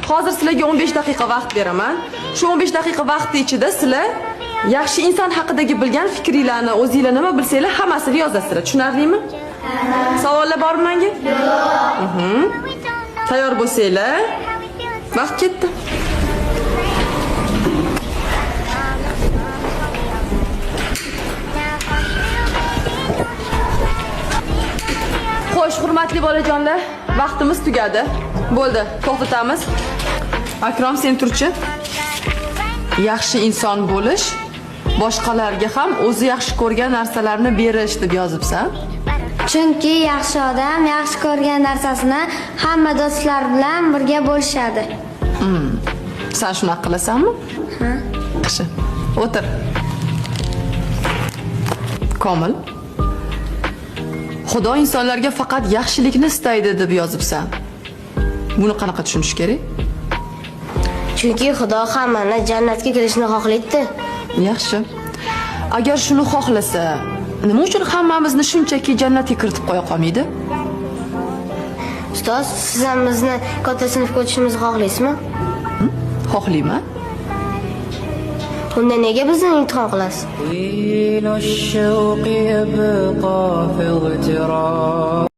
Hozir sizlarga 15 daqiqa vaqt beraman. Shu 15 daqiqa vaqt ichida sizlar yaxshi inson haqidagi bilgan fikringlarni, o'zinglar nima bilsanglar, hammasini yozasizlar. Tushunarlimi? Savollar bormi menga? Yo'q. Tayyor bo'lsanglar, vaqt ketdi. Xo'sh, hurmatli bolajonlar, vaqtimiz tugadi. Bo'ldi, to'xtatamiz. Akrom, sen turchi. Yaxshi inson bo'lish boshqalarga ham o'zi yaxshi ko'rgan narsalarni berish deb yozibsan. Chunki yaxshi odam yaxshi ko'rgan narsasini hamma do'stlar bilan birga bo'lishadi. Sen shunaqa qilasanmi? Ha. Yaxshi. O'tir. Komil. Xudo insonlarga faqat yaxshilikni istaydi deb yozibsan. Buni qanaqa tushunish kerak? Chunki Xudo hammani jannatga kirishini xohlaydi. Yaxshi. Agar shuni xohlasa, nima uchun hammamizni shunchaki jannatga kiritib qo'ya qolmaydi? Ustoz, siz ham bizni katta sinfga o'tishimizni xohlaysizmi? Xohlayman. Unda nega bizni imtihon qilasiz? طيل الشوق يبقى في اغتراب.